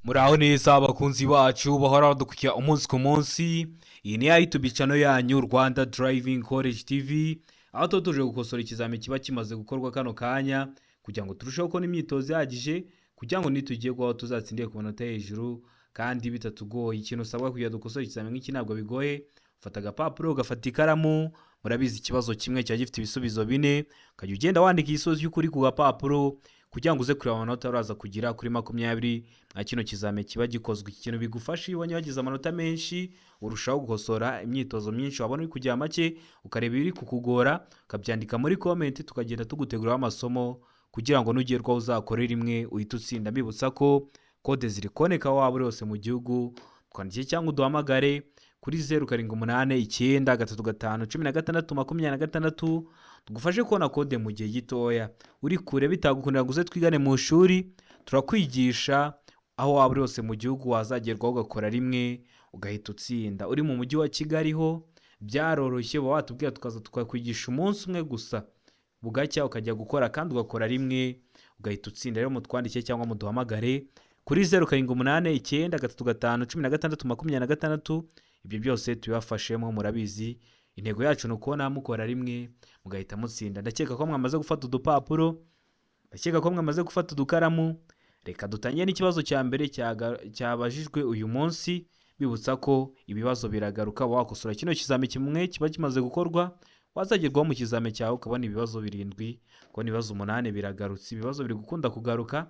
Muraho neza abakunzi bacu bahora badukurikira umunsi ku munsi. Iyi ni ya YouTube channel yanyu, Rwanda Driving College TV, aho tuba tuje gukosora ikizami kiba kimaze gukorwa kano kanya, kugira ngo turusheho kubona imyitozo ihagije, kugira ngo nitugiye kubaho tuzatsindire ku manota hejuru kandi bitatugoye. Ikintu usabwa kugira dukosore ikizami nk'iki ntabwo bigoye: ufata agapapuro, ugafata ikaramu. Murabizi, ikibazo kimwe kiba gifite ibisubizo bine, ukajya ugenda wandika igisubizo cy'ukuri ku gapapuro kugira ngo uze kureba amanota uraza kugira kuri 20 nka kino kizami kiba gikozwe. Iki kintu bigufasha: iyo ubonye wagize amanota menshi, urushaho gukosora imyitozo myinshi, wabona uri kugira make, ukareba ibiri kukugora, ukabyandika muri comment, tukagenda tuguteguraho amasomo kugira ngo nugerwaho uzakore rimwe uhite utsinda. Mbibutsa ko kode ziri kuboneka aho waba uri hose mu gihugu. Twandike cyangwa uduhamagare kuri 0789351626, tugufashe kubona kode mu gihe gitoya. Uri kure bitagukundira ngo uze twigane mu ishuri, turakwigisha aho waba uri hose mu gihugu, wazagerwaho ugakora rimwe ugahita utsinda. Uri mu mujyi wa Kigali ho byaroroshye, uba watubwira tukaza tukakwigisha umunsi umwe gusa, bugacya ukajya gukora kandi ugakora rimwe ugahita utsinda. Rero mutwandike cyangwa muduhamagare kuri 0789351626, ibyo byose tubibafashemo. Murabizi, intego yacu ni ukubona mukora rimwe mugahita mutsinda. Ndakeka ko mwamaze gufata udupapuro, ndakeka ko mwamaze gufata udukaramu. Reka dutangire n'ikibazo cya mbere cyabajijwe uyu munsi. Bibutsa ko ibibazo biragaruka. Wakosora kino kizami kimwe kiba kimaze gukorwa, wazagerwaho mu kizami cyawe ukabona ibibazo birindwi, ukabona ibibazo umunani biragarutse. Ibibazo biri gukunda kugaruka.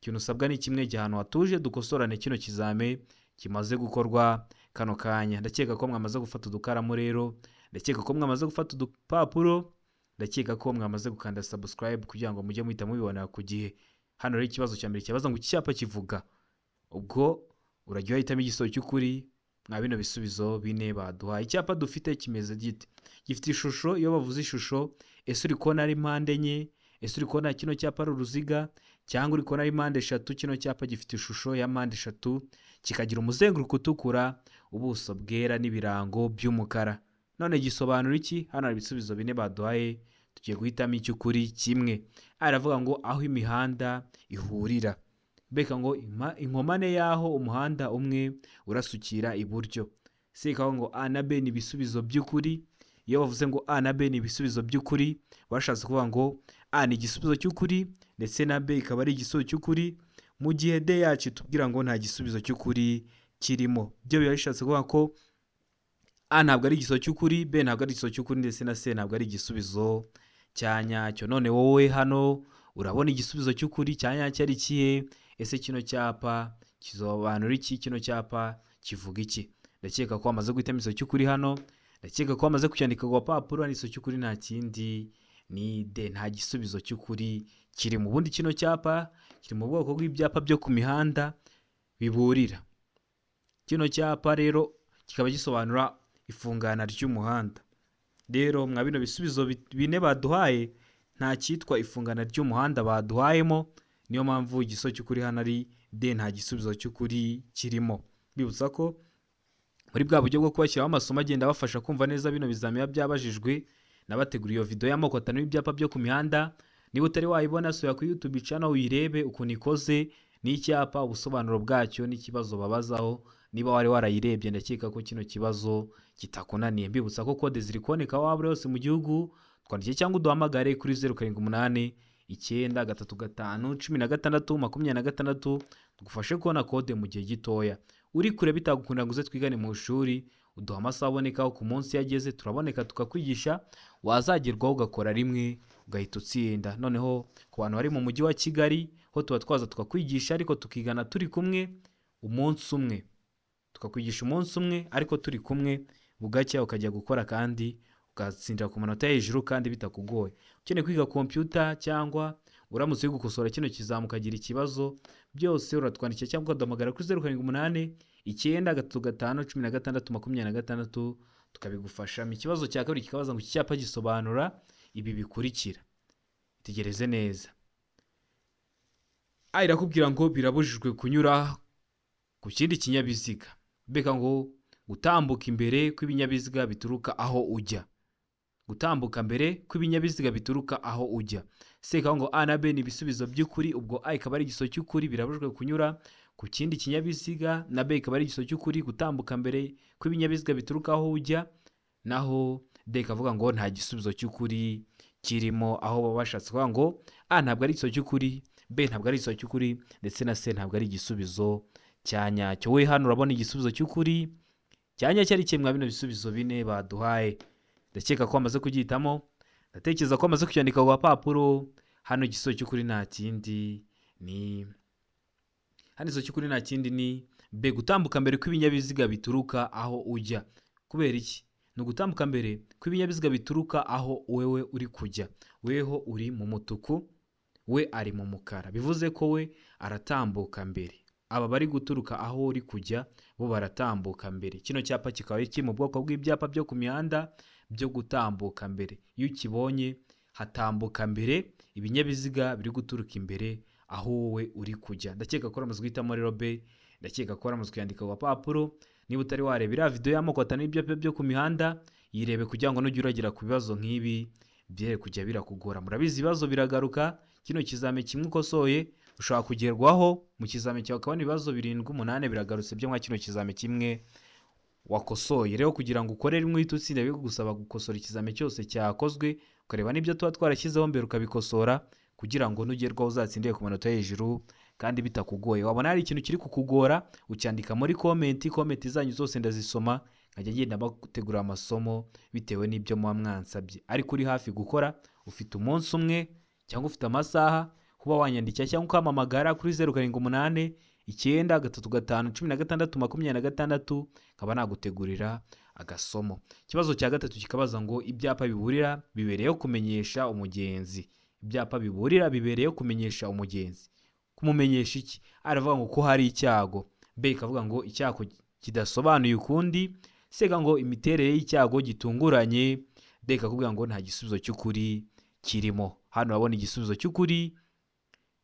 Ikintu usabwa ni kimwe: jya ahantu hatuje, dukosorane kino kizame kimaze gukorwa kano kanya. Ndakeka ko mwamaze gufata udukaramu rero, ndakeka ko mwamaze gufata udupapuro, ndakeka ko mwamaze gukanda subscribe kugira ngo mujye muhita mubibona ku gihe. Hano rero ikibazo cya mbere kibaza ngo iki cyapa kivuga. Ubwo urajya uhitamo igisubizo cy'ukuri mwa bino bisubizo bine baduhaye. Icyapa dufite kimeze gite? Gifite ishusho. Iyo bavuze ishusho, ese uri kubona ari mpande enye? Ese uri kubona kino cyapa ari uruziga, cyangwa uri kubona ari mpande eshatu? Kino cyapa gifite ishusho ya mpande eshatu, kikagira umuzenguruko utukura, ubuso bwera n'ibirango by'umukara. None gisobanura iki? Hano hari ibisubizo bine baduhaye, tugiye guhitamo icy'ukuri kimwe. Aravuga ngo aho imihanda ihurira, mbega ngo inkomane y'aho umuhanda umwe urasukira iburyo. Si ngo A na B ni ibisubizo by'ukuri. Iyo bavuze ngo A na B ni ibisubizo by'ukuri, bashatse kuvuga ngo A ni igisubizo cy'ukuri ndetse na B ikaba ari igisubizo cy'ukuri, mu gihe D yacu itubwira ngo nta gisubizo cy'ukuri kirimo. Byo biba bishatse kuvuga ko A ntabwo ari igisubizo cy'ukuri, B ntabwo ari igisubizo cy'ukuri, ndetse na C ntabwo ari igisubizo cya nyacyo. None wowe hano urabona igisubizo cy'ukuri cya nyacyo ari ikihe? Ese kino cyapa kisobanura iki? Kino cyapa kivuga iki? Ndakeka ko wamaze guhitamo igisubizo cy'ukuri hano, ndakeka ko wamaze kucyandika ku gapapuro. Hano igisubizo cy'ukuri nta kindi, ni D, nta gisubizo cy'ukuri kiri mu bundi. Kino cyapa kiri mu bwoko bw'ibyapa byo ku mihanda biburira. Kino cyapa rero kikaba gisobanura ifungana ry'umuhanda. Rero mwa bino bisubizo bine baduhaye, nta cyitwa ifungana ry'umuhanda baduhayemo. Niyo mpamvu igisubizo cy'ukuri hano ari D, nta gisubizo cy'ukuri kirimo. Bibutsa ko muri bwa buryo bwo kubashyiraho amasomo agenda abafasha kumva neza bino bizami biba byabajijwe, nabateguriye iyo video y'amoko atanu y'ibyapa byo ku mihanda. Niba utari wayibona, sura kuri YouTube channel uyirebe ukuntu ikoze, n'icyapa, ubusobanuro bwacyo n'ikibazo babazaho. Niba wari warayirebye, ndakeka ko kino kibazo kitakunaniye. Mbibutsa ko kode ziri kuboneka aho waba uri hose mu gihugu. Twandike cyangwa uduhamagare kuri 0789351626, tugufashe kubona kode mu gihe gitoya. Uri kure bitagukundira ngo uze twigane mu ishuri, uduha amasaha abonekaho ku munsi, yageze turaboneka tukakwigisha, wazagerwaho ugakora rimwe ugahita utsinda. Noneho ku bantu bari mu mujyi wa Kigali ho tuba twaza tukakwigisha, ariko tukigana turi kumwe umunsi umwe, tukakwigisha umunsi umwe ariko turi kumwe, bugacya ukajya gukora kandi ugatsindira ku manota hejuru kandi bitakugoye. Ukeneye kwiga kompiyuta cyangwa uramutse uri gukosora kino kizamu ukagira ikibazo, byose uratwandikira cyangwa ukaduhamagara kuri 0789351626, tukabigufashamo. Ikibazo cya kabiri kikabaza ngo iki cyapa gisobanura ibi bikurikira. Itegereze neza. A irakubwira ngo birabujijwe kunyura ku kindi kinyabiziga, mbega ngo gutambuka imbere kw'ibinyabiziga bituruka aho ujya, gutambuka mbere kw'ibinyabiziga bituruka aho ujya. Seka ngo A na B ni ibisubizo by'ukuri. Ubwo A ikaba ari igisubizo cy'ukuri, birabujijwe kunyura ku kindi kinyabiziga, na B ikaba ari igisubizo cy'ukuri gutambuka mbere kw'ibinyabiziga bituruka aho ujya, naho D ikavuga ngo nta gisubizo cy'ukuri kirimo, aho baba bashatse kuvuga ngo A ntabwo ari igisubizo cy'ukuri, B ntabwo ari igisubizo cy'ukuri, ndetse na C ntabwo ari igisubizo cya nyacyo. We hano urabona igisubizo cy'ukuri cya nyacyo ari kimwe bino bisubizo bine baduhaye. Ndakeka ko bamaze kugihitamo, ndatekereza ko bamaze kucyandika ku gapapuro. Hano igisubizo cy'ukuri nta kindi ni hano igisubizo cy'ukuri nta kindi ni B, gutambuka mbere kw'ibinyabiziga bituruka aho ujya. Kubera iki? Ni ugutambuka mbere kw'ibinyabiziga bituruka aho wewe uri kujya. Weho uri mu mutuku, we ari mu mukara, bivuze ko we aratambuka mbere. Aba bari guturuka aho uri kujya bo baratambuka mbere. Kino cyapa kikaba kiri mu bwoko bw'ibyapa byo ku mihanda byo gutambuka mbere. Iyo ukibonye hatambuka mbere ibinyabiziga biri guturuka imbere aho wowe uri kujya. Ndakeka ko uramaze guhitamo rero B, ndakeka ko uramaze kuyandika ku gapapuro. Niba utari wareba iriya video y'amoko atanu y'ibyapa byo ku mihanda, yirebe kugira ngo nujya uragera ku bibazo nk'ibi byere kujya birakugora. Murabizi ibibazo biragaruka, kino kizame kimwe ukosoye ushobora kugerwaho mu kizame cyawe ukabona ibibazo 7 8 biragarutse byo mwa kino kizame kimwe wakosoye. Rero kugira ngo ukore rimwe uhite utsinda bigusaba gukosora ikizame cyose cyakozwe, ukareba n'ibyo tuba twarashyizeho mbere ukabikosora kugira ngo nugerwaho uzatsindire ku manota hejuru kandi bitakugoye. Wabona hari ikintu kiri kukugora ucyandika muri comment, comment zanyu zose ndazisoma nkajya ngenda mbategura amasomo bitewe n'ibyo muba mwansabye. Ariko uri hafi gukora, ufite umunsi umwe cyangwa ufite amasaha, kuba wanyandikira cyangwa ukampamagara kuri 0 7 8 9 3 5 16 26, nkaba nagutegurira agasomo. Ikibazo cya gatatu kikabaza ngo ibyapa biburira bibereyeho kumenyesha umugenzi. Ibyapa biburira bibereyeho kumenyesha umugenzi. Kumumenyesha iki? Aravuga ngo ko hari icyago. B ikavuga ngo icyago kidasobanuye ukundi. C ngo imiterere y'icyago gitunguranye. D ikakubwira ngo nta gisubizo cy'ukuri kirimo. Hano urabona igisubizo cy'ukuri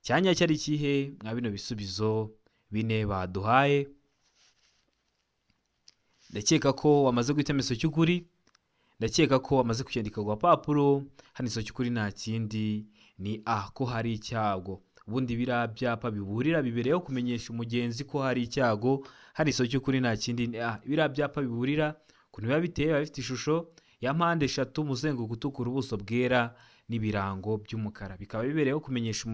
cya nyacyo ari ikihe mwa bino bisubizo bine baduhaye? Ndakeka ko wamaze guhitamo igisubizo cy'ukuri, ndakeka ko wamaze kucyandika ku gapapuro. Hano igisubizo cy'ukuri nta kindi ni A, ko hari icyago. Ubundi biriya byapa biburira bibereyeho kumenyesha umugenzi ko hari icyago. Hano igisubizo cy'ukuri nta kindi ni A. Biriya byapa biburira ukuntu biba biteye, biba bifite ishusho ya mpande eshatu, umuzenguruko utukura, ubuso bwera n'ibirango by'umukara. Bikaba bibereyeho kumenyesha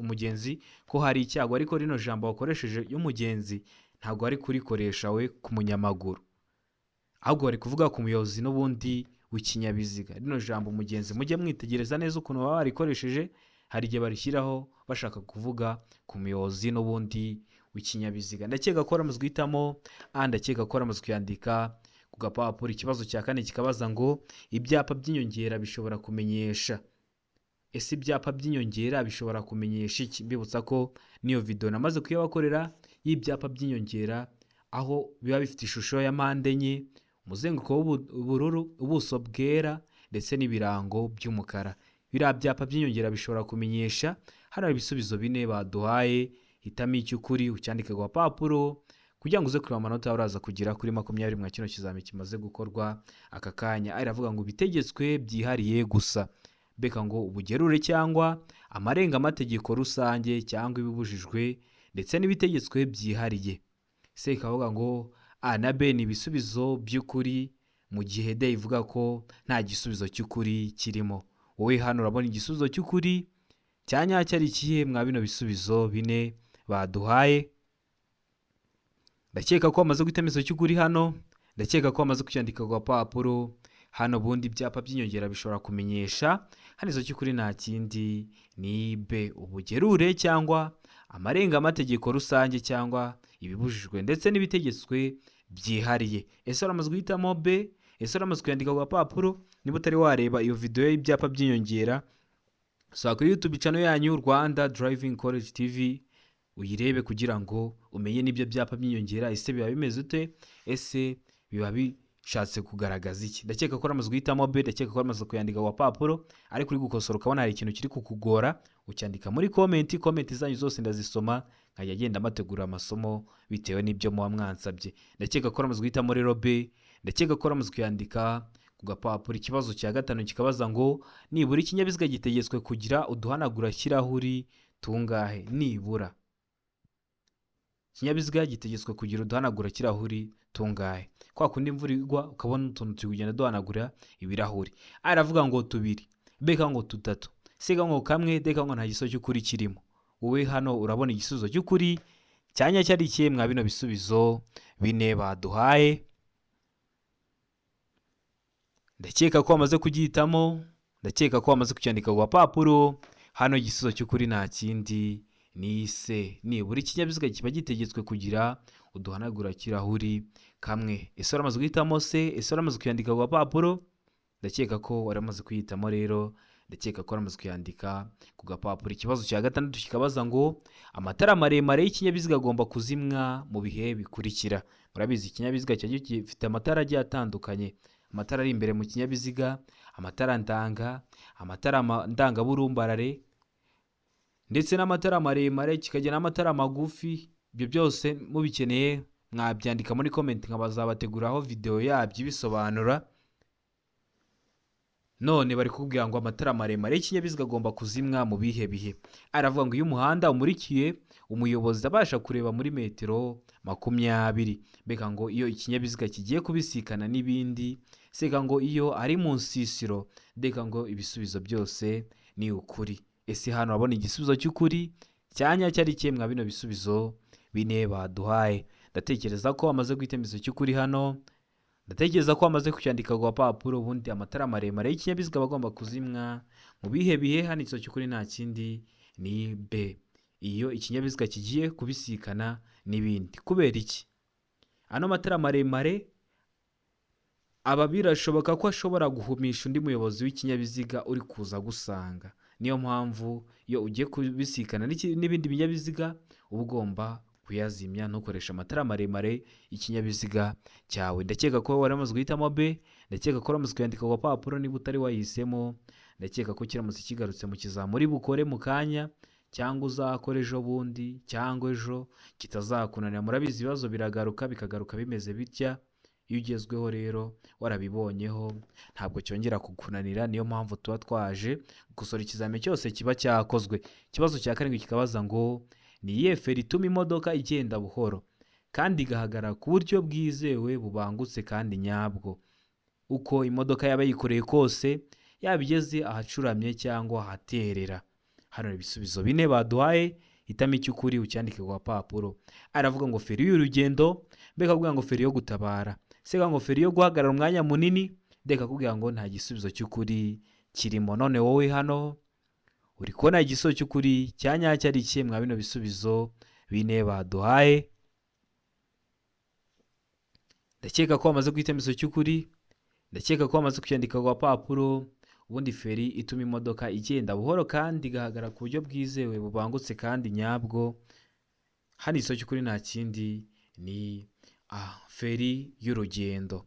umugenzi ko hari icyago. Ariko rino jambo wakoresheje y'umugenzi ntabwo ari kurikoresha we ku munyamaguru, ahubwo bari kuvuga ku muyobozi n'ubundi w'ikinyabiziga. Rino jambo umugenzi mujye mwitegereza neza ukuntu baba barikoresheje, hari igihe barishyiraho bashaka kuvuga ku muyobozi n'ubundi w'ikinyabiziga. Ndakeka ko waramaze guhitamo A, ndakeka ko waramaze kuyandika ku gapapuro. Ikibazo cya kane kikabaza ngo ibyapa by'inyongera bishobora kumenyesha. Ese ibyapa by'inyongera bishobora kumenyesha iki? Mbibutsa ko niyo video namaze kuyabakorera y'ibyapa by'inyongera, aho biba bifite ishusho ya mpande enye, umuzenguruko w'ubururu, ubuso bwera ndetse n'ibirango by'umukara. Biriya byapa by'inyongera bishobora kumenyesha. Hano hari ibisubizo bine baduhaye, hitamo icy'ukuri ucyandike ku gapapuro kugira ngo uze kureba amanota uraza kugera kuri 20 mwa kino kizami kimaze gukorwa aka kanya. Aravuga ngo ibitegetswe byihariye gusa, beka ngo ubugerure cyangwa amarenga-mategeko rusange cyangwa ibibujijwe ndetse n'ibitegetswe byihariye. C ikavuga ngo A na B ni ibisubizo by'ukuri, mu gihe D ivuga ko nta gisubizo cy'ukuri kirimo. Wowe hano urabona igisubizo cy'ukuri cya nyacyo ari ikihe mwa bino bisubizo bine baduhaye? Ndakeka ko wamaze guhitamo igisubizo cy'ukuri hano, ndakeka ko wamaze kucyandika ku gapapuro. Hano ubundi ibyapa by'inyongera bishobora kumenyesha. Hano igisubizo cy'ukuri nta kindi ni B, ubugerure cyangwa amarenga-mategeko rusange cyangwa ibibujijwe ndetse n'ibitegetswe byihariye. Ese waramaze guhitamo B? Ese waramaze kuyandika ku gapapuro? Niba utari wareba iyo video y'ibyapa by'inyongera, sura kuri YouTube channel yanyu Rwanda Driving College TV uyirebe kugira ngo umenye n'ibyo byapa by'inyongera ese biba bimeze ute, ese biba bishatse kugaragaza iki. Ndakeka ko waramaze guhitamo B, ndakeka ko waramaze kuyandika ku gapapuro, ariko uri gukosora ukabona hari ikintu kiri kukugora, ucyandika muri comment. Comment zanyu zose ndazisoma nkajya ngenda mbategura amasomo bitewe n'ibyo muba mwansabye. Ndakeka ko waramaze guhitamo rero B, ndakeka ko waramaze kuyandika ku gapapuro. Ikibazo cya gatanu kikabaza ngo nibura ikinyabiziga gitegetswe kugira uduhanagurashyirahuri tungahe? Nibura Ikinyabiziga gitegetswe kugira uduhanagura kirahuri tungahe? Kwa kundi imvura igwa ukabona utuntu turi kugenda duhanagura ibirahuri. A iravuga ngo 2, B ikavuga ngo 3, C ikavuga ngo 1, D ikavuga ngo nta gisubizo cy'ukuri kirimo. Wowe hano urabona igisubizo cy'ukuri cyanya cyari ikihe mwa bino bisubizo 4 baduhaye? Ndakeka ko wamaze kugihitamo, ndakeka ko wamaze kucyandika ku gapapuro. Hano igisubizo cy'ukuri nta kindi ni C. Nibura ikinyabiziga kiba gitegetswe kugira uduhanagura kirahuri 1. Ese waramaze guhitamo C? Ese waramaze kuyandika ku gapapuro? Ndakeka ko waramaze kuyihitamo rero, ndakeka ko waramaze kuyandika ku gapapuro. Ikibazo cya 6 kikabaza ngo amatara maremare y'ikinyabiziga agomba kuzimwa mu bihe bikurikira. Murabizi ikinyabiziga kiba gifite amatara agiye atandukanye, amatara ari imbere mu kinyabiziga, amatara ndanga, amatara ndangaburumbarare ndetse n'amatara maremare, kikagira n'amatara magufi. Ibyo byose mubikeneye mwabyandika muri comment nkabazabateguraho video yabyo ibisobanura. None bari kukubwira ngo amatara maremare y'ikinyabiziga agomba kuzimwa mu bihe bihe. Aravuga ngo iyo umuhanda umurikiye umuyobozi abasha kureba muri metero 20. Mbega ngo iyo ikinyabiziga kigiye kubisikana n'ibindi, seka ngo iyo ari mu nsisiro, ndeka ngo ibisubizo byose ni ukuri. Ese hano urabona igisubizo cy'ukuri cyanya cyari ikihe mwa bino bisubizo 4 baduhaye? Ndatekereza ko amaze guhitamo igisubizo cy'ukuri hano. Ndatekereza ko amaze kucyandika ku gapapuro. Ubundi amatara maremare y'ikinyabiziga aba agomba kuzimwa mu bihe bihe. Hano igisubizo cy'ukuri nta kindi ni B, iyo ikinyabiziga kigiye kubisikana n'ibindi. Kubera iki? Ano matara maremare aba birashoboka ko ashobora guhumisha undi muyobozi w'ikinyabiziga uri kuza gusanga. Niyo mpamvu iyo ugiye kubisikana n'ibindi binyabiziga uba ugomba kuyazimya, ntukoreshe amatara maremare y'ikinyabiziga cyawe. Ndakeka ko waramaze guhitamo B, ndakeka ko waramaze kuyandika ku gapapuro niba utari wayihisemo. Ndakeka ko kiramutse kigarutse mu kizamuri bukore mu kanya, cyangwa uzakora ejo bundi, cyangwa ejo kitazakunanira. Murabizi ibibazo biragaruka, bikagaruka bimeze bitya. Iyo ugezweho rero warabibonyeho ntabwo cyongera kukunanira. Niyo mpamvu tuba twaje gukosora ikizami cyose kiba cyakozwe. Ikibazo cya 7 kikabaza ngo ni iyihe feri ituma imodoka igenda buhoro kandi igahagarara ku buryo bwizewe bubangutse kandi nyabwo? Uko imodoka yaba yikoreye kose, yaba igeze ahacuramye cyangwa ahaterera. Hano ibisubizo 4 baduhaye, hitamo icy'ukuri ucyandike ku gapapuro. Aravuga ngo feri y'urugendo, mbega kuvuga ngo feri yo gutabara, seka ngo feri yo guhagarara umwanya munini, ndeka kuvuga ngo nta gisubizo cy'ukuri kirimo. None wowe hano uri kubona igisubizo cy'ukuri cya nyacyo ari ikihe mwa bino bisubizo 4 baduhaye? Ndakeka ko wamaze guhitamo igisubizo cy'ukuri, ndakeka ko wamaze kucyandika ku gapapuro. Ubundi feri ituma imodoka igenda buhoro kandi igahagarara ku buryo bwizewe bubangutse kandi nyabwo. Hano igisubizo cy'ukuri nta kindi ni feri y'urugendo.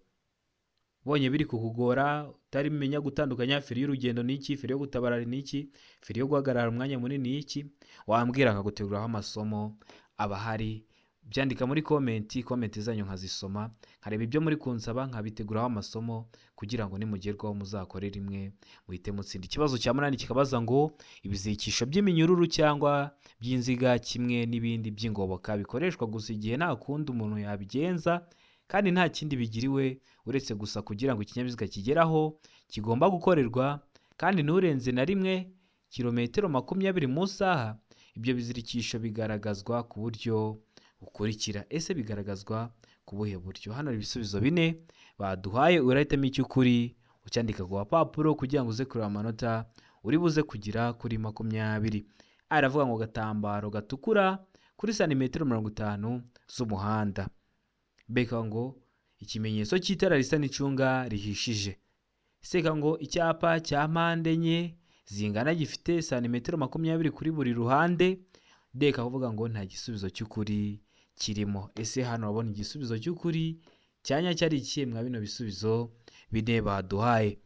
Ubonye biri kukugora utarimenya gutandukanya feri y'urugendo ni iki, feri yo gutabara ni iki, feri yo guhagarara umwanya munini ni iki, wambwira nkaguteguraho amasomo aba ahari. Byandika muri comment, comment zanyu nkazisoma, nkareba ibyo muri kunsaba nkabiteguraho amasomo kugira ngo nimugerwaho muzakore rimwe muhite mutsinda. Ikibazo cya 8 kikabaza ngo ibizirikisho by'iminyururu cyangwa by'inziga kimwe n'ibindi by'ingoboka bikoreshwa gusa igihe nta kundi umuntu yabigenza kandi nta kindi bigiriwe uretse gusa kugira ngo ikinyabiziga kigeraho kigomba gukorerwa kandi nturenze na rimwe kilometero 20 mu isaha. Ibyo bizirikisho bigaragazwa ku buryo bukurikira. Ese bigaragazwa ku buhe buryo? Hano ibisubizo 4 baduhaye, urahitamo icy'ukuri ucyandika ku gapapuro kugira ngo uze kureba amanota uri buze kugira kuri 20. Aravuga ngo agatambaro gatukura kuri santimetero 50 z'umuhanda. Beka ngo ikimenyetso cy'itara risa n'icunga rihishije. Seka ngo icyapa cya mpande 4 zingana gifite santimetero 20 kuri buri ruhande. Deka kuvuga ngo nta gisubizo cy'ukuri kirimo. Ese hano urabona igisubizo cy'ukuri cyanya cyari ikihe mwa bino bisubizo 4 baduhaye?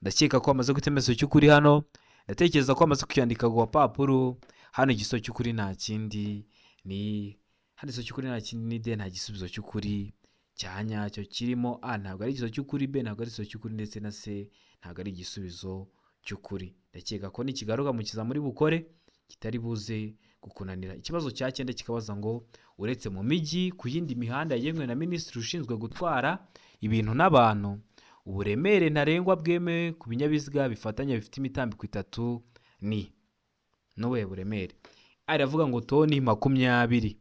Ndakeka ko wamaze guhitamo igisubizo cy'ukuri hano, ndatekereza ko wamaze kucyandika ku gapapuro. Hano igisubizo cy'ukuri nta kindi ni hano igisubizo cy'ukuri nta kindi ni D, nta gisubizo cy'ukuri cya nyacyo kirimo. A ntabwo ari igisubizo cy'ukuri, B ntabwo ari igisubizo cy'ukuri, ndetse na C ntabwo ari igisubizo cy'ukuri. Ndakeka ko nikigaruka mu kizamuri bukore kitari buze kukunanira. Ikibazo cya cyenda kikabaza ngo uretse mu mijyi, ku yindi mihanda yagenwe na minisitiri ushinzwe gutwara ibintu n'abantu, uburemere ntarengwa bwemewe ku binyabiziga bifatanya bifite imitambiko itatu ni n'ubuhe buremere? A iravuga ngo toni 20,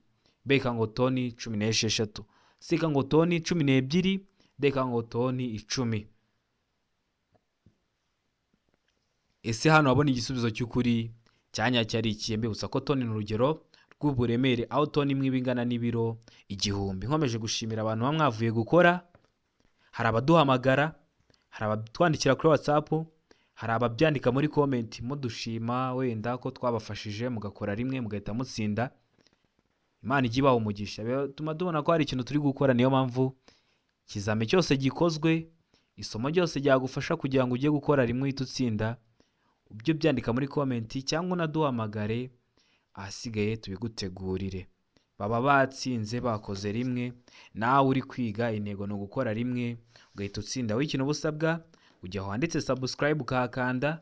B ikavuga ngo toni 16, C ikavuga ngo toni 12, D ikavuga ngo toni 10. Ese hano wabona igisubizo cy'ukuri cya nyacyo ari ikihe? Mbibutsa ko toni ni urugero rw'uburemere, aho toni imwe iba ingana n'ibiro 1000. Nkomeje gushimira abantu baba mwavuye gukora, hari abaduhamagara, hari abatwandikira kuri WhatsApp, hari ababyandika muri comment mudushima wenda ko twabafashije mugakora rimwe mugahita mutsinda. Imana ijye ibaha umugisha, bituma tubona ko hari ikintu turi gukora. Niyo mpamvu ikizami cyose gikozwe, isomo ryose ryagufasha kugira ngo ujye gukora rimwe uhite utsinda, ujye ubyandika muri comment cyangwa unaduhamagare, ahasigaye tubigutegurire. Baba batsinze bakoze rimwe, nawe uri kwiga intego ni ugukora rimwe ugahita utsinda. Wowe ikintu uba usabwa, ujya aho handitse subscribe ukahakanda,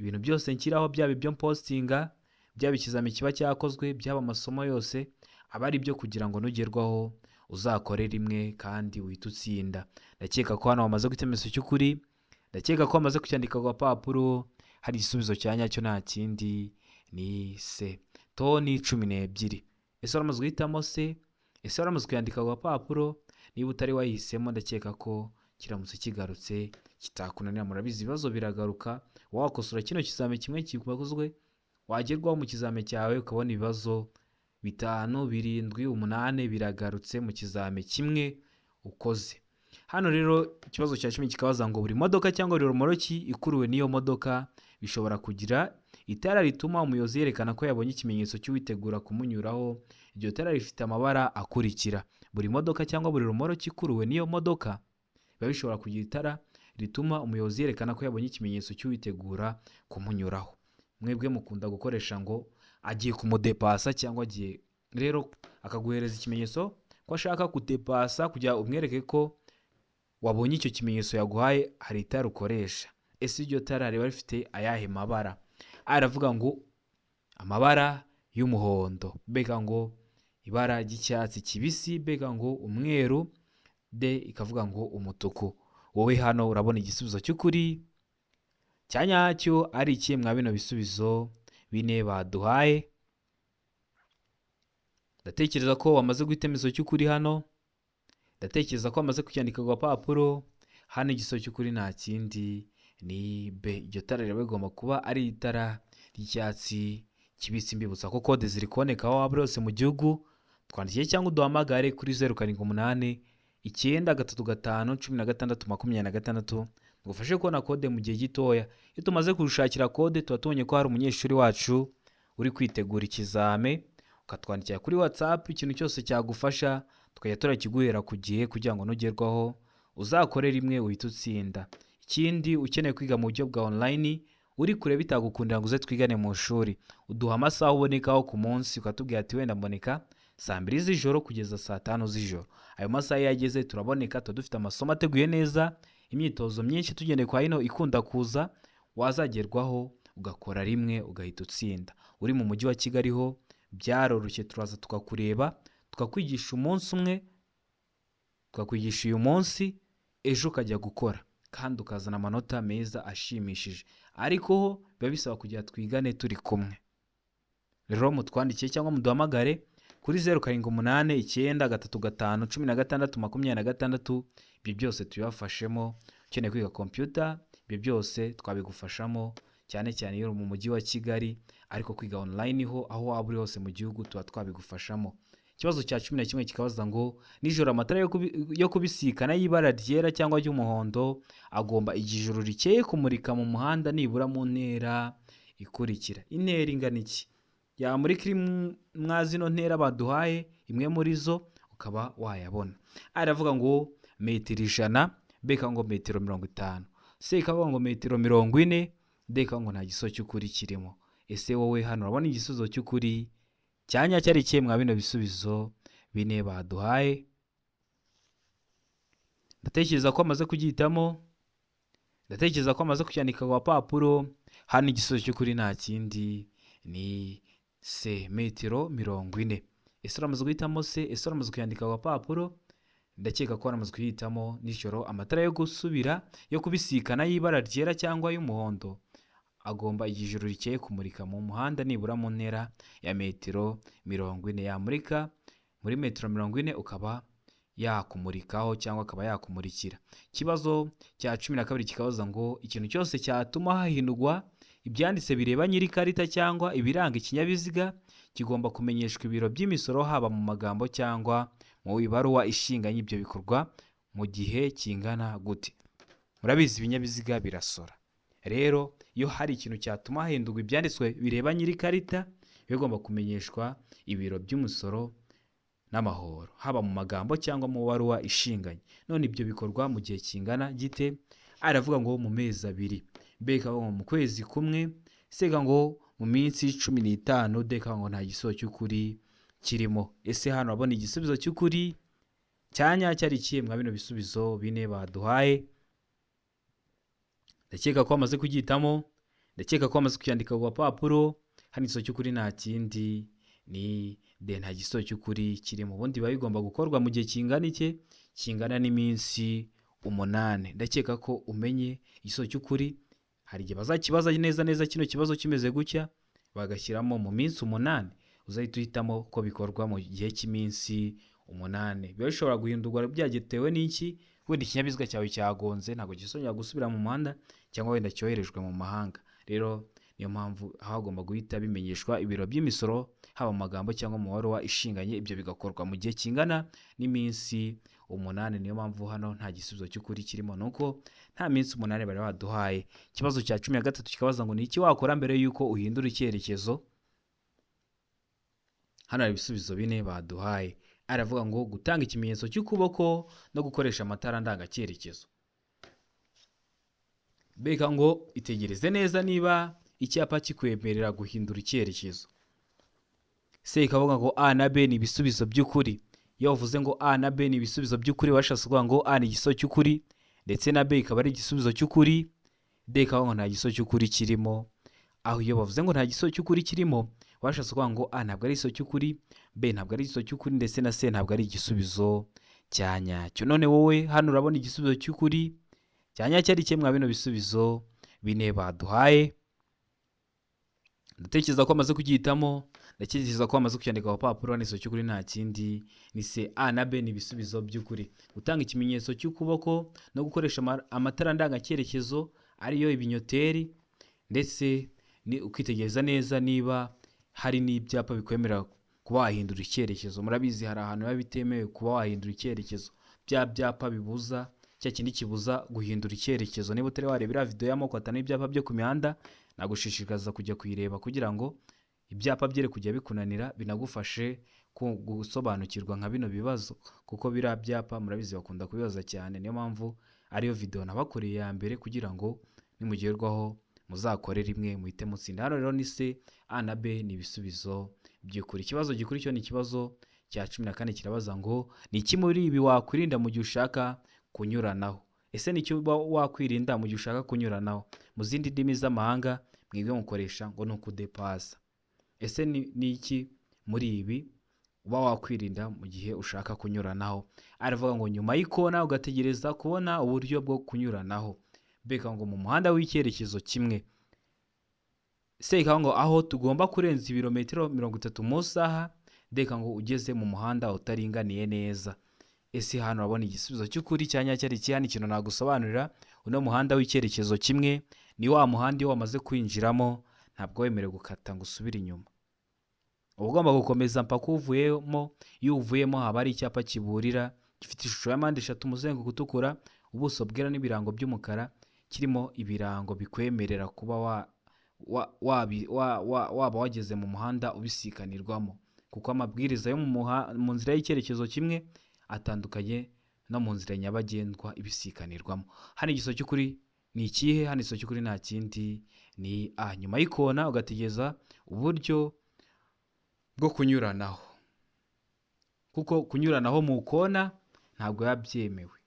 ibintu byose nshyiraho, byaba ibyo mpostinga, byaba ikizami kiba cyakozwe, byaba amasomo yose, aba ari ibyo kugira ngo nugerwaho uzakore rimwe kandi uhite utsinda. Ndakeka ko hano wamaze guhitamo igisubizo cy'ukuri, ndakeka ko wamaze kucyandika ku gapapuro, hari igisubizo cya nyacyo nta kindi ni C, toni 12. Ese waramaze guhitamo C? Ese waramaze kuyandika ku gapapuro? Niba utari wayihisemo, ndakeka ko kiramutse kigarutse kitakunanira. Murabizi ibibazo biragaruka, wakosora kino kizami kimwe kikozwe, wagerwaho mu kizami cyawe ukabona ibibazo 5, 7, 8 biragarutse mu kizami kimwe ukoze. Hano rero ikibazo cya 10 kikabaza ngo buri modoka cyangwa buri romoroki ikuruwe n'iyo modoka bishobora kugira itara rituma umuyobozi yerekana ko yabonye ikimenyetso cy'uwitegura kumunyuraho. Iryo tara rifite amabara akurikira. Buri modoka cyangwa buri romoroki ikuruwe n'iyo modoka biba bishobora kugira itara rituma umuyobozi yerekana ko yabonye ikimenyetso cy'uwitegura kumunyuraho. Mwebwe mukunda gukoresha ngo agiye kumudepasa cyangwa agiye, rero akaguhereza ikimenyetso ko ashaka kudepasa kugira umwereke ko wabonye icyo kimenyetso yaguhaye, hari itara ukoresha. Ese iryo tara riba rifite ayahe mabara? A aravuga ngo amabara y'umuhondo, B ikavuga ngo ibara ry'icyatsi kibisi, B ikavuga ngo umweru, D ikavuga ngo umutuku. Wowe hano urabona igisubizo cy'ukuri cya nyacyo ari ikihe mwa bino bisubizo bine baduhaye? Ndatekereza ko wamaze guhitamo igisubizo cy'ukuri hano, ndatekereza ko wamaze kucyandika ku gapapuro. Hano igisubizo cy'ukuri nta kindi ni B. Iryo tara riba rigomba kuba ari itara ry'icyatsi kibisi. Mbibutsa ko kode ziri kuboneka aho waba uri hose mu gihugu, twandikiye cyangwa uduhamagare kuri 0 7 8 9 3 5 16 26, ngufashe kubona kode mu gihe gitoya. Iyo tumaze kurushakira kode tuba tubonye ko hari umunyeshuri wacu uri kwitegura ikizame, ukatwandikira kuri WhatsApp ikintu cyose cyagufasha tukajya turakiguhera ku gihe kugira ngo nugerwaho uzakore rimwe uhite utsinda. Ikindi, ukeneye kwiga mu buryo bwa online uri kure bitagukundira ngo uze twigane mu ishuri, uduha amasaha ubonekaho ku munsi, ukatubwira ati wenda mboneka saa 2 z'ijoro kugeza saa 5 z'ijoro. Ayo masaha iyo ageze turaboneka, tuba dufite amasomo ateguye neza, imyitozo myinshi tugendeye kwa hino ikunda kuza, wazagerwaho ugakora rimwe ugahita utsinda. Uri mu mujyi wa Kigali ho byaroroshye, turaza tukakureba, tukakwigisha umunsi umwe, tukakwigisha uyu munsi, ejo ukajya gukora kandi ukazana amanota meza ashimishije. Ariko ho biba bisaba kugira twigane turi kumwe. Rero mutwandikiye cyangwa muduhamagare kuri 0 7 8 9 3 5 16 26, ibyo byose tubibafashemo. Ukeneye kwiga computer, ibyo byose twabigufashamo, cyane cyane iyo uri mu mujyi wa Kigali, ariko kwiga online ho aho waba uri hose mu gihugu tuba twabigufashamo. Ikibazo cya 11 kikabaza ngo nijoro amatara yo kubisikana y'ibara ryera cyangwa ry'umuhondo agomba igihe ijoro rikeye kumurika mu muhanda nibura mu ntera ikurikira. Intera ingana iki? Yamurika iri mwa zino ntera baduhaye, imwe muri zo ukaba wayabona. A iravuga ngo metero 100, B ikavuga ngo metero 50, C ikavuga ngo metero 40, D ikavuga ngo nta gisubizo cy'ukuri kirimo. Ese wowe hano urabona igisubizo cy'ukuri cya nyacyo ari ikihe mwa bino bisubizo bine baduhaye? Ndatekereza ko amaze kugihitamo, ndatekereza ko amaze kucyandika ku gapapuro. Hano igisubizo cy'ukuri nta kindi ni C, metero 40. Ese uramaze guhitamo C? Ese uramaze kuyandika ku gapapuro? Ndakeka ko waramaze kuyihitamo. Nijoro amatara yo gusubira yo kubisikana y'ibara ryera cyangwa y'umuhondo agomba igihe ijoro rikeye kumurika mu muhanda nibura mu ntera ya metero 40. Yamurika muri metero 40 ukaba yakumurikaho cyangwa akaba yakumurikira. Ikibazo cya 12 kikabaza ngo ikintu cyose cyatuma hahindurwa ibyanditse bireba nyiri ikarita cyangwa ibiranga ikinyabiziga kigomba kumenyeshwa ibiro by'imisoro haba mu magambo cyangwa mu ibaruwa ishinganye ibyo bikorwa mu gihe kingana gute? Murabizi ibinyabiziga birasora. Rero iyo hari ikintu cyatuma hahindurwa ibyanditswe bireba nyiri ikarita bigomba kumenyeshwa ibiro by'umusoro n'amahoro haba mu magambo cyangwa mu baruwa ishinganye. None ibyo bikorwa mu gihe kingana gite? Aravuga ngo mu mezi 2, B ikavuga ngo mu kwezi kumwe, C ikavuga ngo mu minsi 15, D ikavuga ngo nta gisubizo cy'ukuri kirimo. Ese hano urabona igisubizo cy'ukuri cya nyacyo ari ikihe mwa bino bisubizo bine baduhaye? Ndakeka ko wamaze kugihitamo, ndakeka ko wamaze kuyandika ku gapapuro. Hano igisubizo cy'ukuri nta kindi ni D, nta gisubizo cy'ukuri kirimo. Ubundi biba bigomba gukorwa mu gihe kingana iki? Kingana n'iminsi 8. Ndakeka ko umenye igisubizo cy'ukuri. Hari igihe bazakibaza neza neza kino kibazo kimeze gutya, bagashyiramo mu minsi 8, uzahita uhitamo ko bikorwa mu gihe cy'iminsi 8. Biba bishobora guhindurwa byagetewe n'iki? Wenda ikinyabiziga cyawe cyagonze ntabwo gisongera gusubira mu muhanda, cyangwa wenda cyoherejwe mu mahanga. Rero niyo mpamvu hagomba guhita bimenyeshwa ibiro by'imisoro haba mu magambo cyangwa mu baruwa ishinganye, ibyo bigakorwa mu gihe kingana n'iminsi 8. Niyo mpamvu hano nta gisubizo cy'ukuri kirimo, nuko nta minsi 8 bari baduhaye. Ikibazo cya 13 kikabaza ngo ni iki wakora mbere y'uko uhindura icyerekezo? Hano hari ibisubizo bine baduhaye. Aravuga ngo gutanga ikimenyetso cy'ukuboko no gukoresha amatara ndangacyerekezo. Beka ngo itegereze neza niba icyapa kikwemerera guhindura icyerekezo. C ikavuga ngo A na B ni ibisubizo by'ukuri. Iyo bavuze ngo A na B ni ibisubizo by'ukuri, bashatse kuvuga ngo A ni igisubizo cy'ukuri ndetse na B ikaba ari igisubizo cy'ukuri. D ikavuga ngo nta gisubizo cy'ukuri kirimo. Aho iyo bavuze ngo nta gisubizo cy'ukuri kirimo, bashatse kuvuga ngo A ntabwo ari igisubizo cy'ukuri, B ntabwo ari igisubizo cy'ukuri ndetse na C ntabwo ari igisubizo cya nyacyo. None wowe hano urabona igisubizo cy'ukuri cya nyacyo ari kimwe mwa bino bisubizo bine baduhaye. Ndatekereza ko amaze kugihitamo, ndatekereza ko amaze kucyandika ku papuro. Igisubizo cy'ukuri nta kindi ni C. A na B ni ibisubizo by'ukuri. Gutanga ikimenyetso cy'ukuboko no gukoresha amatara ndangacyerekezo ariyo ibinyoteri, ndetse ni ukwitegereza neza niba hari n'ibyapa bikwemerera kuba wahindura icyerekezo. Murabizi hari ahantu biba bitemewe kuba wahindura icyerekezo, bya byapa bibuza, cya kindi kibuza guhindura icyerekezo. Niba utari wareba iriya video y'amoko atanu y'ibyapa byo ku mihanda, nagushishikariza kujya kuyireba kugira ngo ibyapa byere kujya bikunanira, binagufashe gusobanukirwa nka bino bibazo, kuko biriya byapa murabizi bakunda kubibaza cyane. Niyo mpamvu ariyo video nabakoreye ya mbere kugira ngo nimugerwaho muzakore rimwe muhite mutsinda. Hano rero ni C, A na B ni ibisubizo by'ukuri. Ikibazo gikurikiyeho ni ikibazo cya 14 kirabaza ngo ni iki muri ibi wakwirinda mu gihe ushaka kunyuranaho? Ese ni iki wakwirinda mu gihe ushaka kunyuranaho? Mu zindi ndimi z'amahanga mwebwe mukoresha ngo ni ukudepasa. Ese ni iki muri ibi uba wakwirinda mu gihe ushaka kunyuranaho? Aravuga ngo nyuma y'ikona ugategereza kubona uburyo bwo kunyuranaho. B ikavuga ngo mu muhanda w'icyerekezo kimwe. C ikavuga ngo aho tugomba kurenza ibirometero 30 mu isaha. D ikavuga ngo ugeze mu muhanda utaringaniye neza. Ese hano urabona igisubizo cy'ukuri cya nyacyo ari iki? Hano ikintu nagusobanurira, uno muhanda w'icyerekezo kimwe ni wa muhanda iyo wamaze kwinjiramo ntabwo wemerewe gukata ngo usubire inyuma, uba ugomba gukomeza mpaka uvuyemo. Iyo uvuyemo haba hari icyapa kiburira gifite ishusho ya mpande eshatu, umuzenguruko utukura, ubuso bwera n'ibirango by'umukara, kirimo ibirango bikwemerera kuba waba wageze mu muhanda ubisikanirwamo, kuko amabwiriza yo mu nzira y'icyerekezo kimwe atandukanye no mu nzira nyabagendwa ibisikanirwamo. Hano igisubizo cy'ukuri ni ikihe? Hano igisubizo cy'ukuri nta kindi ni A. Nyuma y'ikona ugategereza uburyo bwo kunyuranaho, kuko kunyuranaho mu kona ntabwo biba byemewe.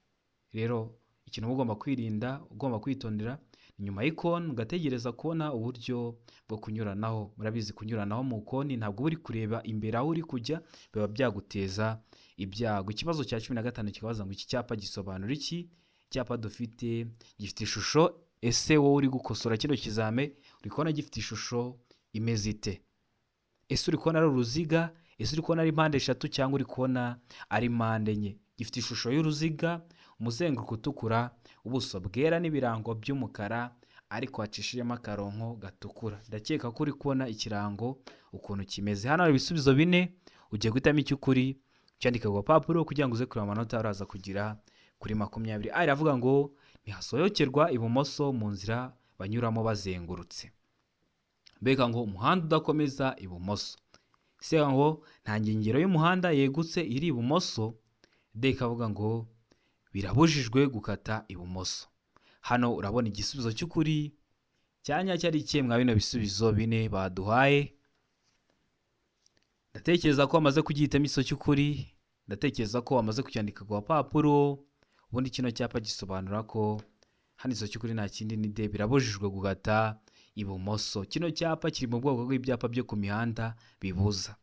Rero ikintu uba ugomba kwirinda, ugomba kwitondera Inyuma y'ikoni ugategereza kubona uburyo bwo kunyuranaho. Murabizi kunyuranaho mu koni ntabwo uri kureba imbere aho uri kujya, biba byaguteza ibyago. Ikibazo cya 15 kikabaza ngo iki cyapa gisobanura iki? Icyapa dufite gifite ishusho, ese wowe uri gukosora kino kizame uri kubona gifite ishusho imeze ite? Ese uri kubona ari uruziga? Ese uri kubona ari mpande eshatu cyangwa uri kubona ari mpande enye? Gifite ishusho y'uruziga, umuzenguruko utukura, ubuso bwera n'ibirango by'umukara, ariko hacishijemo akarongo gatukura. Ndakeka ko uri kubona ikirango ukuntu kimeze. Hano hari ibisubizo bine, ugiye guhitamo icy'ukuri, ucyandika ku gapapuro kugira ngo uze kureba amanota uraza kugira kuri 20. A iravuga ngo ntihasohokerwa ibumoso mu nzira banyuramo bazengurutse. Mbega ngo umuhanda udakomeza ibumoso. C ngo nta nkengero y'umuhanda yegutse iri ibumoso. D ikavuga ngo birabujijwe gukata ibumoso. Hano urabona igisubizo cy'ukuri cyanya cyari ikihe mwa bino bisubizo bine baduhaye? Ndatekereza ko wamaze kugihitamo igisubizo cy'ukuri, ndatekereza ko wamaze kucyandika ku gapapuro. Ubundi kino cyapa gisobanura ko hano igisubizo cy'ukuri nta kindi ni D, birabujijwe gukata ibumoso. Kino cyapa kiri mu bwoko bw'ibyapa byo ku mihanda bibuza.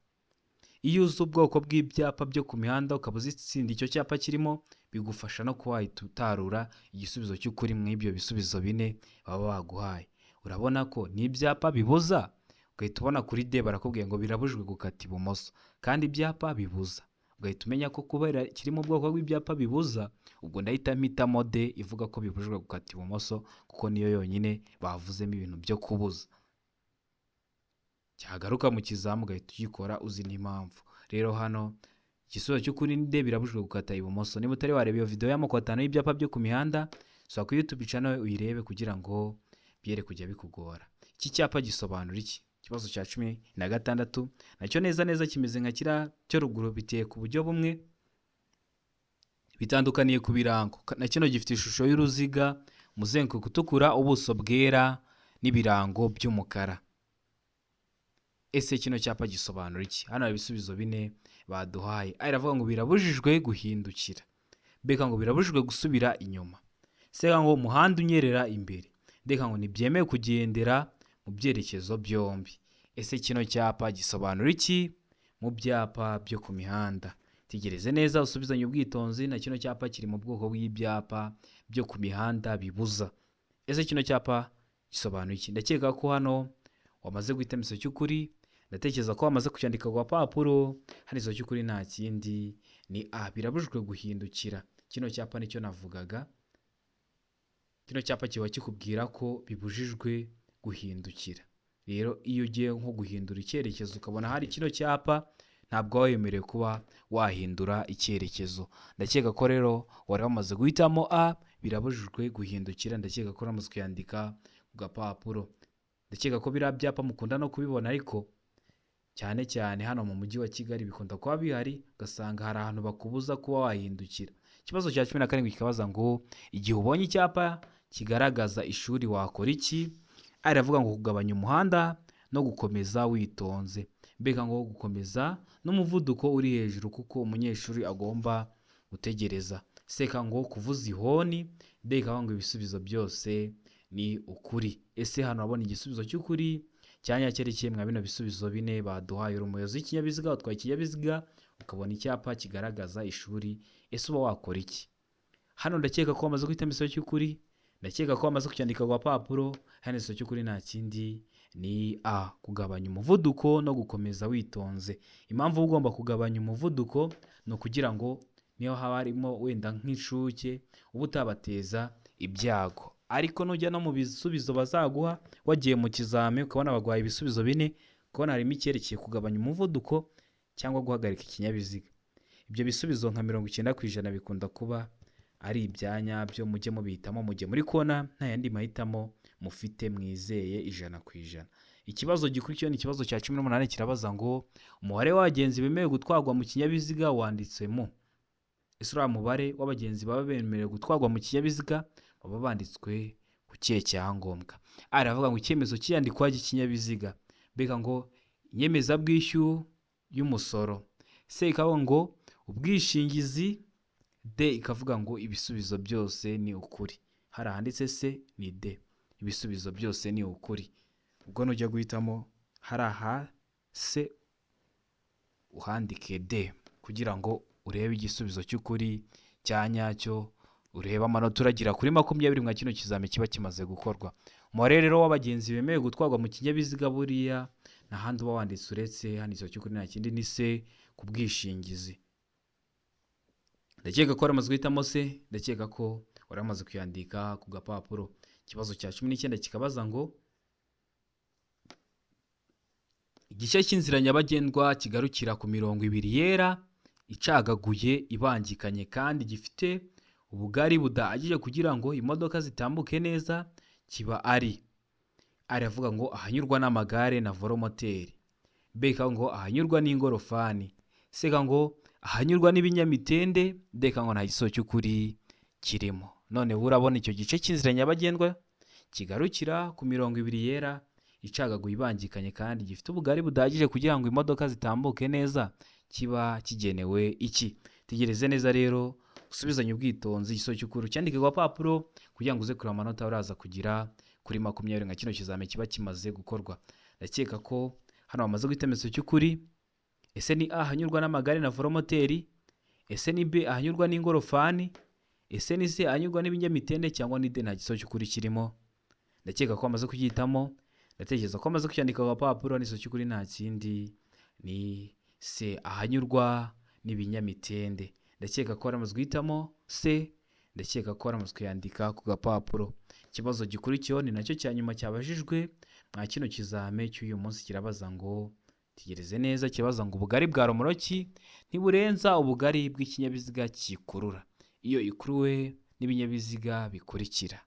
Iyo uzi ubwoko bw'ibyapa byo ku mihanda ukaba uzi itsinda icyo cyapa kirimo, bigufasha no kuba wahita utarura igisubizo cy'ukuri mu ibyo bisubizo bine baba baguhaye. Urabona ko ni ibyapa bibuza, ugahita ubona kuri D barakubwiye ngo birabujijwe gukata ibumoso, kandi ibyapa bibuza. Ugahita umenya ko kubera kiri mu bwoko bw'ibyapa bibuza, ubwo ndahita mpitamo D ivuga ko bibujijwe gukata ibumoso, kuko niyo yonyine bavuzemo ibintu byo kubuza. Cyagaruka mu kizamu ugahita ugikora uzi n'impamvu. Rero hano igisubizo cy'ukuri ni D, birabujijwe gukata ibumoso. Niba utari wareba iyo video y'amoko 5 y'ibyapa byo ku mihanda, sura kuri YouTube channel uyirebe kugira ngo byere kujya bikugora. Iki cyapa gisobanura iki? Ikibazo cya 16 nacyo neza neza kimeze nka kiriya cyo ruguru, biteye ku buryo bumwe, bitandukaniye ku birango. Na kino gifite ishusho y'uruziga, umuzenguruko utukura, ubuso bwera n'ibirango by'umukara. Ese kino cyapa gisobanura iki? Hano hari ibisubizo bine baduhaye. A iravuga ngo birabujijwe guhindukira. B ngo birabujijwe gusubira inyuma. C ngo umuhanda unyerera imbere. D ngo ntibyemewe kugendera mu byerekezo byombi. Ese kino cyapa gisobanura iki mu byapa byo ku mihanda? Tegereze neza usubizanye ubwitonzi. Na kino cyapa kiri mu bwoko bw'ibyapa byo ku mihanda bibuza. Ese kino cyapa gisobanura iki? Ndakeka ko hano wamaze guhitamo igisubizo cy'ukuri, ndatekereza ko wamaze kucyandika ku gapapuro. Hano igisubizo cy'ukuri nta kindi ni A, birabujijwe guhindukira. Kino cyapa nicyo navugaga. Kino cyapa kiba kikubwira ko bibujijwe guhindukira. Rero iyo ugiye nko guhindura icyerekezo ukabona hari kino cyapa, ntabwo waba wemerewe kuba wahindura icyerekezo. Ndakeka ko rero wari wamaze guhitamo A, birabujijwe guhindukira. Ndakeka ko wamaze kuyandika ku gapapuro. Ndakeka ko biriya byapa mukunda no kubibona, ariko cyane cyane hano mu mujyi wa Kigali bikunda kuba bihari, ugasanga hari ahantu bakubuza kuba wahindukira. Ikibazo cya 17 kikabaza ngo igihe ubonye icyapa kigaragaza ishuri wakora iki? A iravuga ngo kugabanya umuhanda no gukomeza witonze. Mbega ngo gukomeza n'umuvuduko uri hejuru kuko umunyeshuri agomba gutegereza. C ngo kuvuza ihoni. D ngo ibisubizo byose ni ukuri. Ese hano urabona igisubizo cy'ukuri cyanya cyerekeye mwa bino bisubizo bine baduhaye? Uri umuyobozi w'ikinyabiziga, utwaye ikinyabiziga, ukabona icyapa kigaragaza ishuri, ese uba wakora iki? Hano ndakeka ko wamaze guhitamo igisubizo cy'ukuri, ndakeka ko wamaze kucyandika ku gapapuro. Hano igisubizo cy'ukuri nta kindi ni A, kugabanya umuvuduko no gukomeza witonze. Impamvu uba ugomba kugabanya umuvuduko ni ukugira ngo niyo haba harimo wenda nk'inshuke uba utabateza ibyago. Ariko nujya no mu bisubizo bazaguha wagiye mu kizami ukabona baguhaye ibisubizo bine, ukabona harimo icyerekeye kugabanya umuvuduko cyangwa guhagarika ikinyabiziga, ibyo bisubizo nka 90% bikunda kuba ari ibya nyabyo. Mujye mubihitamo mujye muri kubona nta yandi mahitamo mufite mwizeye 100%. Ikibazo gikurikiyeho ni ikibazo cya 18 kirabaza ngo umubare w'abagenzi bemerewe gutwarwa mu kinyabiziga wanditse mu. Ese uriya mubare w'abagenzi baba bemerewe gutwarwa mu kinyabiziga baba banditswe ku kihe cyangombwa? A iravuga ngo icyemezo cy'iyandikwa ry'ikinyabiziga. Mbega ngo inyemezabwishyu y'umusoro. C ikavuga ngo ubwishingizi. D ikavuga ngo ibisubizo byose ni ukuri. Hari ahanditse C ni D. Ibisubizo byose ni ukuri. Ubwo nujya guhitamo hari aha C uhandike D kugira ngo urebe igisubizo cy'ukuri cya nyacyo, urebe amanota uragira kuri 20 mwa kino kizami kiba kimaze gukorwa. Umubare rero w'abagenzi bemewe gutwarwa mu kinyabiziga buriya nta handi uba wanditse uretse hano igisubizo cy'ukuri nta kindi ni C ku bwishingizi. Ndakeka ko waramaze guhitamo C, ndakeka ko waramaze kuyandika ku gapapuro. Ikibazo cya 19 kikabaza ngo igice cy'inzira nyabagendwa kigarukira ku mirongo ibiri yera icagaguye ibangikanye kandi gifite ubugari budahagije kugira ngo imodoka zitambuke neza kiba ari. Aravuga ngo ahanyurwa n'amagare na voromoteri, B ngo ahanyurwa n'ingorofani, C ngo ahanyurwa n'ibinyamitende, D ngo nta gisubizo cy'ukuri kirimo. None urabona icyo gice cy'inzira nyabagendwa kigarukira ku mirongo ibiri yera icagaguye ibangikanye kandi gifite ubugari budahagije kugira ngo imodoka zitambuke neza kiba kigenewe iki? Tegereze neza rero, usubizanye ubwitonzi igisubizo cy'ukuri ucyandike ku gapapuro kugira ngo uze kureba amanota uraza kugira kuri 20 nka kino kizami kiba kimaze gukorwa. Ndakeka ko hano bamaze guhitamo igisubizo cy'ukuri. Ese ni A ahanyurwa n'amagare na voromoteri? Ese ni B ahanyurwa n'ingorofani? Ese ni C ahanyurwa n'ibinyamitende? Cyangwa ni D nta gisubizo cy'ukuri kirimo? Ndakeka ko bamaze kugihitamo, ndatekereza ko bamaze kucyandika ku gapapuro. N'igisubizo cy'ukuri nta kindi ni C ahanyurwa n'ibinyamitende. Ndakeka ko waramaze guhitamo C, ndakeka ko waramaze kuyandika ku gapapuro. Ikibazo gikurikiyeho ni nacyo cya nyuma cyabajijwe mwa kino kizame cy'uyu munsi, kirabaza ngo tegereze neza, kibaza ngo ubugari bwa romoroki ntiburenza ubugari bw'ikinyabiziga kikurura iyo ikuruwe n'ibinyabiziga bikurikira.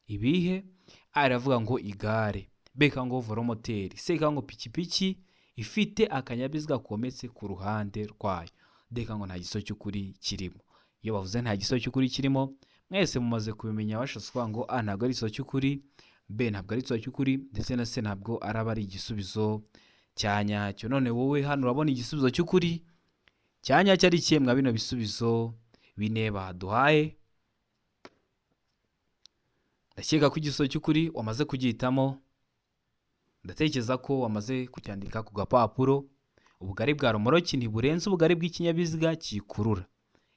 Ibihe? A iravuga ngo igare, B ngo voromoteri, C ngo pikipiki ifite akanyabiziga kometse ku ruhande rwayo, D ngo nta gisubizo cy'ukuri kirimo. Iyo bavuze nta gisubizo cy'ukuri kirimo, mwese mumaze kubimenya, bashatse kuvuga ngo A ntabwo ari igisubizo cy'ukuri, B ntabwo ari igisubizo cy'ukuri, ndetse na C ntabwo araba ari igisubizo cya nyacyo. None wowe hano urabona igisubizo cy'ukuri cya nyacyo ari ikihe mwa bino bisubizo bine baduhaye? Ndakeka ko igisubizo cy'ukuri wamaze kugihitamo, ndatekereza ko wamaze kucyandika ku gapapuro. Ubugari bwa romoroki ntiburenze ubugari bw'ikinyabiziga kikurura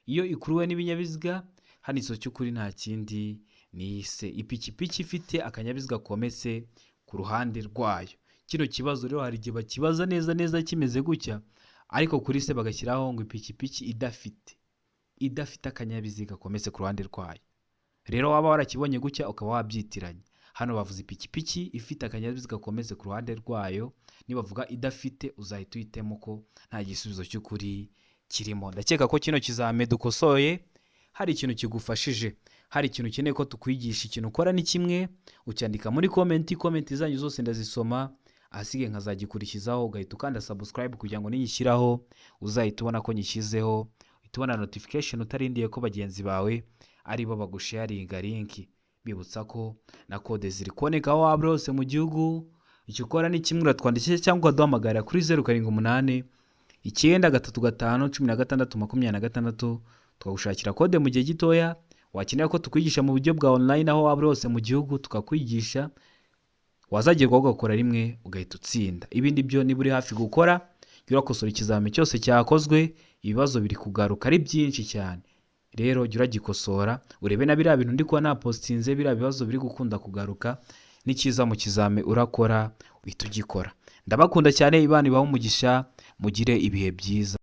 iyo ikuruwe n'ibinyabiziga. Hano igisubizo cy'ukuri nta kindi ni C, ipikipiki ifite akanyabiziga kometse ku ruhande rwayo. Kino kibazo rero hari igihe bakibaza neza neza kimeze gutya, ariko kuri C bagashyiraho ngo ipikipiki idafite akanyabiziga kometse ku ruhande rwayo. Rero waba warakibonye gutya ukaba wabyitiranya. Hano bavuze ipikipiki ifite akanyabiziga kometse ku ruhande rwayo, nibavuga idafite uzahita uhitemo ko nta gisubizo cy'ukuri kirimo. Ndakeka ko kino kizame dukosoye hari ikintu kigufashije, hari ikintu ukeneye ko tukwigisha. Ikintu ukora ni kimwe, ucyandika muri comment, comment zanyu zose ndazisoma, ahasigaye nkazagikurikizaho, ugahita ukanda subscribe kugira ngo ninyishyiraho uzahita ubona ko nyishyizeho, uhita ubona notification utarindiye ko bagenzi bawe aribo bagusharinga link. Bibutsa ko na kode ziri kuboneka aho waba hose mu gihugu. Icyo ukora ni kimwe, uratwandikira cyangwa ukaduhamagara kuri 0 7 8 9 3 5 16 26, tukagushakira kode mu gihe gitoya. Wakenera ko tukwigisha mu buryo bwa online aho waba hose mu gihugu tukakwigisha, wazagerwaho ugakora rimwe ugahita utsinda. Ibindi byo niba uri hafi gukora, jya urakosora ikizami cyose cyakozwe, ibibazo biri kugaruka ari byinshi cyane. Rero jya uragikosora urebe na biriya bintu ndi kuba napostinze, biriya bibazo biri gukunda kugaruka, n'ikiza mu kizami urakora uhita ugikora. Ndabakunda cyane, Imana ibahe umugisha, mugire ibihe byiza.